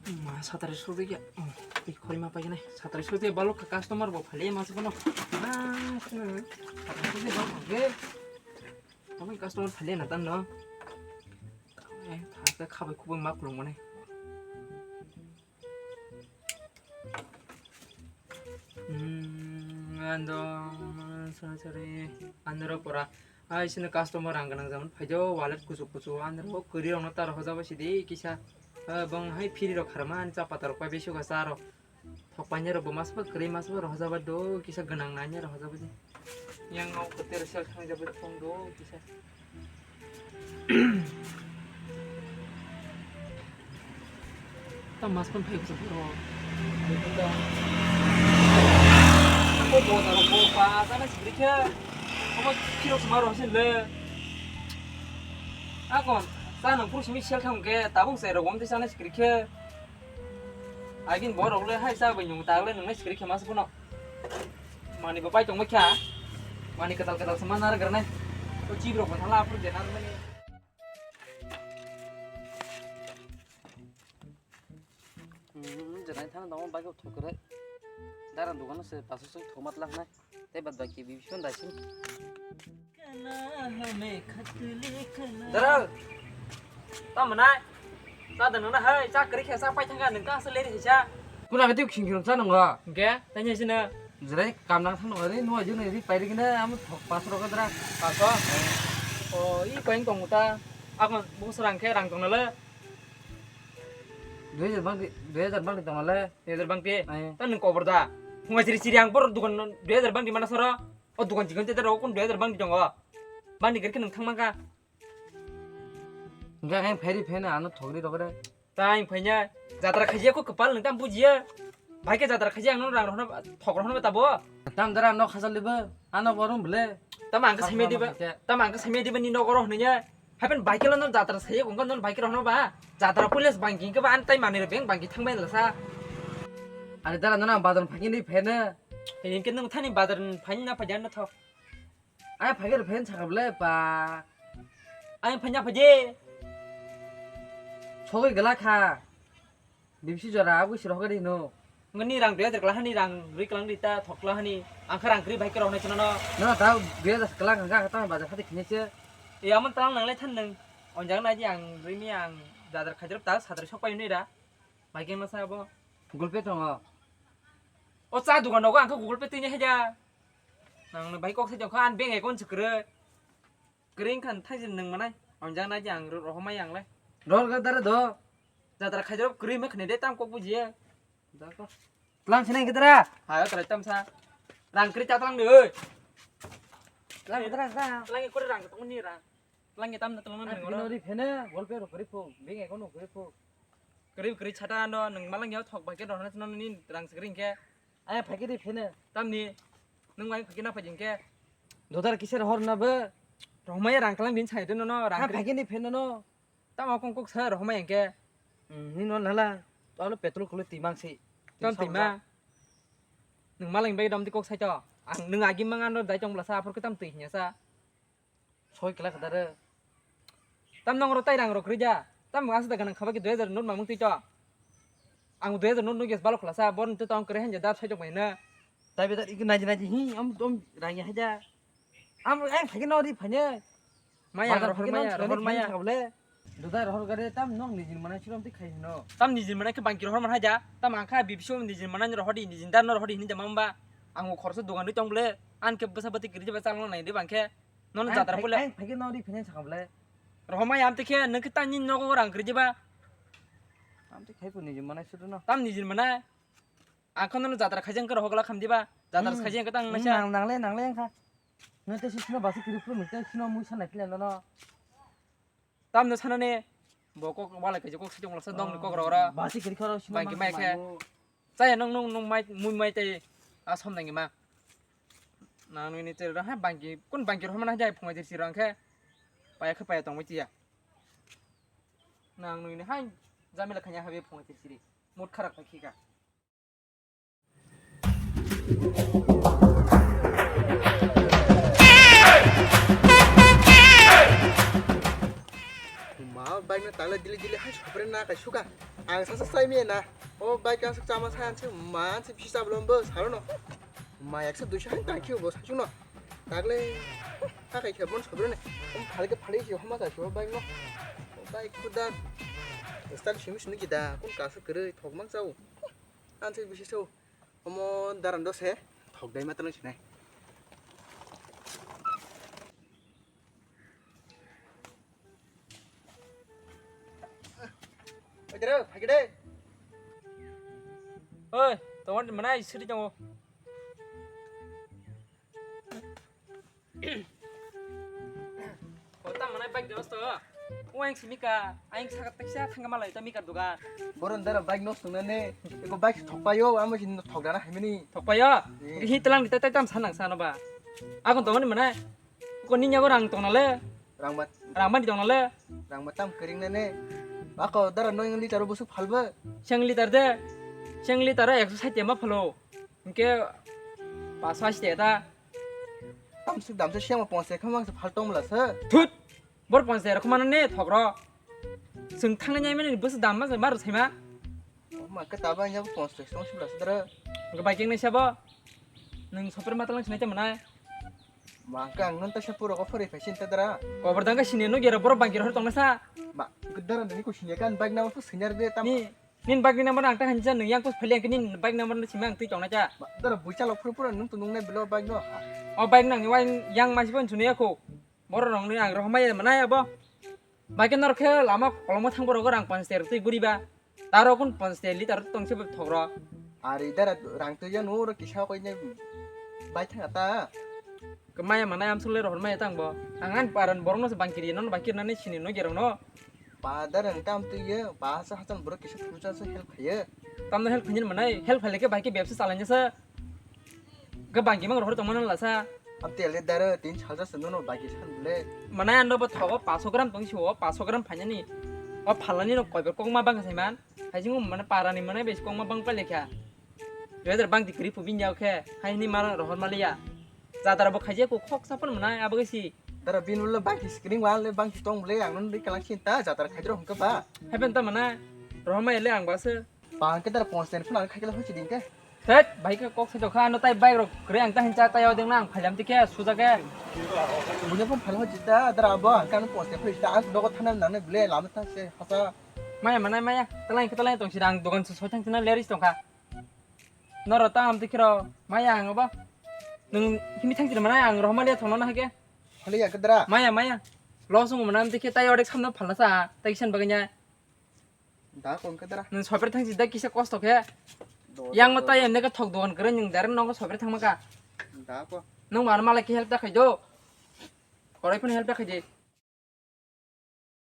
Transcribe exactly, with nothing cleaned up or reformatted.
Ma satari sudi ya. Khori ma paigene. Satari sudi balok customer bo phale ma sabo no. Ah, satari sudi balok phale. Tamo customer phale na tan no. Eh, thaka khabai khubui ma kulung mane. Hmm, ando, sorry, sorry. Andro pora. Ai, sini customer rang ganang jaman. Phaijo, wallet kuchuk kuchuk. Andro, kwrwi rokno tar hoja bai sidi, kisa. Ah, bang hai phiri rok kharma, ani chapa tarok pai besuga cha rok. Thok painai rok bo masa bai kwrwi, masa bai rok hoja bai do, kisa ganang nai rok hoja bai. Yang no kwtwi rok sel thang jabai thong do, kisa. Ta mas pon phai kusa bro. Ko bo ta ko pa ta na sikri khe. Ko phirok sma ro sin le. Akon ta nang pur simi sel thang ke tabung sai ro wam de sana sikri khe. Agin borok le hai cha bai nung ta le nung sikri khe mas phono. Mani bo pai tong kha. Mani ketal ketal sama nar garnai. To chibro pon hala apur jenar mani. Hmm, janai thang dong, bike thok kre. Daran dukan se paso sung thomat lak nai. Tei bad baki bibison dai sung. Daral. Tam nai. Cha da nang hai, cha kri khe cha pai thang nang ka se leri cha. Kuna kati khing khing cha nang ga. Ge, tanya sini. Jerai kam nang thang nang ri, nuai jung ri pai ri kena, am thok paso rok dra. Paso? O, i paing tong ta. Akon bung serang khe rang tong nale. Dui hajar bang di, dui hajar bang di tong nale. Dui hajar bang ti? Ai. Ta nung kobor da. Phungai siri siri ang bor dukan no dui hajar bang di mana soro. O dukan jikon te daro kon dui hajar bang di tongo. Bang di gerke nung thang mangka. Enggak, yang phairi phaina ano thokri rokre. Ta ang phainya jatra khajiya ko kwpal nang tam bujiya. Bhai ke jatra khajiya ang no rang rohno thok rohno tabo. Tam dara no khasal liba, ano borom bele. Tam ang ka Khasal semedi ba, ma khajiya. Tam ang ka semedi ba ni no goro hniya. Hapen bike lo no jatra saye ko no bike rohno ba. Jatra police banking ke ba an tai mani beng banking thang bai lasa. Ani dara no na bazar phagini phene. Hingke nung thani bazar phani na phajan no thok. Ai phagir phen sakable pa. Ai phanya phaje. Sogoi gela kha. Bibisi jora abui sirok gari no. Ngani rang dui hajar kla hani rang rui klang rita thokla hani. Angkha rang kri bike rok nai chana no. No ta dui hajar kla angkha ta bazar hati khine che. E amon tang nang le than nang. Onjang na ji ang rui mi ang dadar khajar ta sadar sok pai nui ra. Bike ma sa bo. Google Pay tongo. O cha dukan nogo angkha Google Pay tini haja. Nang no bai kok se jokha an bank account se kwrwi. Kwrwi wngkha thaijin nwng manai. Ang jang nai ang ro-, rohormai ang le. Ror ga dara do. Jatra khaijrok kwrwi ma khne de tam kok bujiya. Dako. Tlang sinai kidra. Hayo trai tam sa. Rang kwrwi cha tlang de oi. Tlang kidra sa. Tlang kwrwi rang tong ni rang. Tlang tam na tlang na. Bino ri phene golpe ro kwrwi phu. Bank account ro kwrwi phu. Kwrwi kwrwi chata no nwng malang yao thok bai khe rohorna chwng nini rang swkring khe. Aya phaikhe ri phene. Tamni nwng bai phaikhe na phaijing khe. Dodar kise rohor na bo. Rohmaya rang klang din sai dono no rang. Ha phaikhe ni phene no. Tamo kong kok sa rohmaya khe. Hmm, ni no nala. To ano petrol kulo timang si. Tam tima. Nwng malang bai dom di kok sai to. Ang nwng agi mang ano dai tong bla sa aphor khe tam twi hinya sa. Soi kla kdare. Tam nong ro tai rang ro krija. Tam asa da ganang khaba ki dui hajar note mamung twi to. Ang dui hajar note no ges balok khlasa, bor nte tong kre hanja dab sai jok mai na. Tai beta iku naji naji hi, am tom rang ya haja. Am ang thagi no ri phanya. Maya, bazar rohor phagi no maya, chikani rohor maya. Thagi sakable. Dudai rohor gare tam nong nijin mana chirom ti khai no. Tam nijin mana khe bangki rohor man haja. Tam ang kha bibisio nijin mana rohor di, nijin dar no rohor di hinja mamba. Ang khorso dogan ri tong ble. An khe bwsa bati kri ba chang nai de bang khe. Nono jatra pule. Ang phagi no ri phene sakable. Rohor maya am te khe nang khe tang ni nogo rang kri ba. Am te khai puni jin mana sudu no. Tam nijin mana. Ang khe nono jatra khaijang khe rohor gla kham diba. Jatra khaijang khe tang naisa. Nang nang le nang le ang kha. Nang te sisno basi kri phru nang te sino mui sanai kle no no. Tamno sanani bo kok walai kaisa kok sitong laksa dong ni kok rok ro. Basi kiri khoro sima bangki mai khe. Chaya nong nong nong mai mui mai tei a som nang ma. Nang nini tere ha bangki kun bangki rok mana jai phungai sirang khe. Paya khe paya tong mai tiya. Nang nini hai jamila khanya habe phungai siri. Mut kharak khai khika. Ma bike na tala dili dili hai sopre na kai suka. Ang sasa chai miya na. O bike ang chama sa ang se ma ang se bisi chablo bo salo no. Ma ekso duiso hai tang khiyo bo sachung no. Tagle ha kai khe bon sobre ne. Om phale ke phale si homa sa si bike no. Bike kuda. Start simi simi kita kun kasu kere thok mang chau. Ang se bisi chau. Omo daran do se thok dai ma tang sinai. Oi, tongmani manai siri tongo. Kota manai bike dos to. Uang simika, aing saka teksa thangga malai ta mika duga. Boron dara bike nos tongna ne. Eko bike thokpayo, amo sin thokdana hamini. Thokpayo. Hi telang di tai tam sanang sano ba. Akon tongmani manai. Ko ninya ko rang tong nale. Rang mat. Rang mani tong nale. Rang matam kering nane. Ako dara noing liter busuk phalba. Seng liter de. Seng liter ekso sait ma phalo. Hingke paso aste ta. Tam suk dam se seng pon se khamang se phal tong mala se. Thut. Bor pon se rokho mane thokro. Seng thang nyai mani busuk dam ma se mar sai ma. Ma ke taba nya pon se song sibla se dara. Ga bike nai sabo. Nung sopir matalang sinai te manai. Mangka ang nonta sa puro ko phori phai sin tadara. Kobor dangka sini no gera borok bangkir hor tongna sa. Ba gedara nini ko sini kan bike nama fu senior de tam. Ni nin bike ni number ang ta hansa nung yang kus phali ang nin bike number no sima ang twi tongna cha. Ba dara bucha lok phuru phuru nung tu nung nai bilo bike no. O bike nang wai yang masi pon sunu ya ko. Borok rong ni ang rohmai manai abo. Bike no khe lama koloma thang borok rang panch ter twi guriba. Taro kun ponchash liter tong se thokro. Ari dara rang twi jano ro kisa koi ne bai thang ta. Kemaya manai amsuk le rohor maya tang bo. Ang an paran borok no se bangkiri no bangkir nani sini no gerong no. Pa dara ang tam twi ye pa sa hasan borok kisa thusa se help khaye. Tam no help khaye manai help khaile ke bai ke bebsa chalai se. Ga bangki mang rohor tongmani lasa. Am tel de daro tin salsa se nono bagi san bole. Manai ano bo thogo paso gram tong si o paso gram phainani. O phalani no koiber kokma bang sai man. Hai jing mane parani mane bes kokma bang pale kha. Jeder bang tikri pu bin jao khe. Hai ni mar rohor maliya. Jadar bo khaje ko khok sapon manai abo si. Dara bin ulo bagi screen wal le bang tong bole ang non ri kalang sin ta jadar khajro hungka ba. Hai ben ta manai. Rohor mai le ang ba se. Bang ke dara ponchash phone khai kala hochi ding ke. Thet, bai ke kok se dokha, no tai bike rok kre ang ta hincha tai odeng nang phailam tike suja ke. Bunya phone phal hochi ta dara abo ang kan ponchash phone ta ang dogo thana nang ne ble lam ta se hasa. Maya manai maya, talai ke talai tong sirang dogan se soi thang tina leris tongkha. Noro ta am tikiro, maya ang obo. Nung himi thang tina manai ang rohma le thongna na hake. Hali ya ke dara. Maya maya. Lo sung manam tike tai odek samno phalna sa, tai kisan baganya. Da ko ke dara. Nung sopir thang si da kisa kosto khe. Do, yang do, ma do, tai do. Emne ke thok dogan kere nung direct nong sopir thang maka. Da ko. Nung mar mala ki help ta khai do. Korai phone help ta khai de.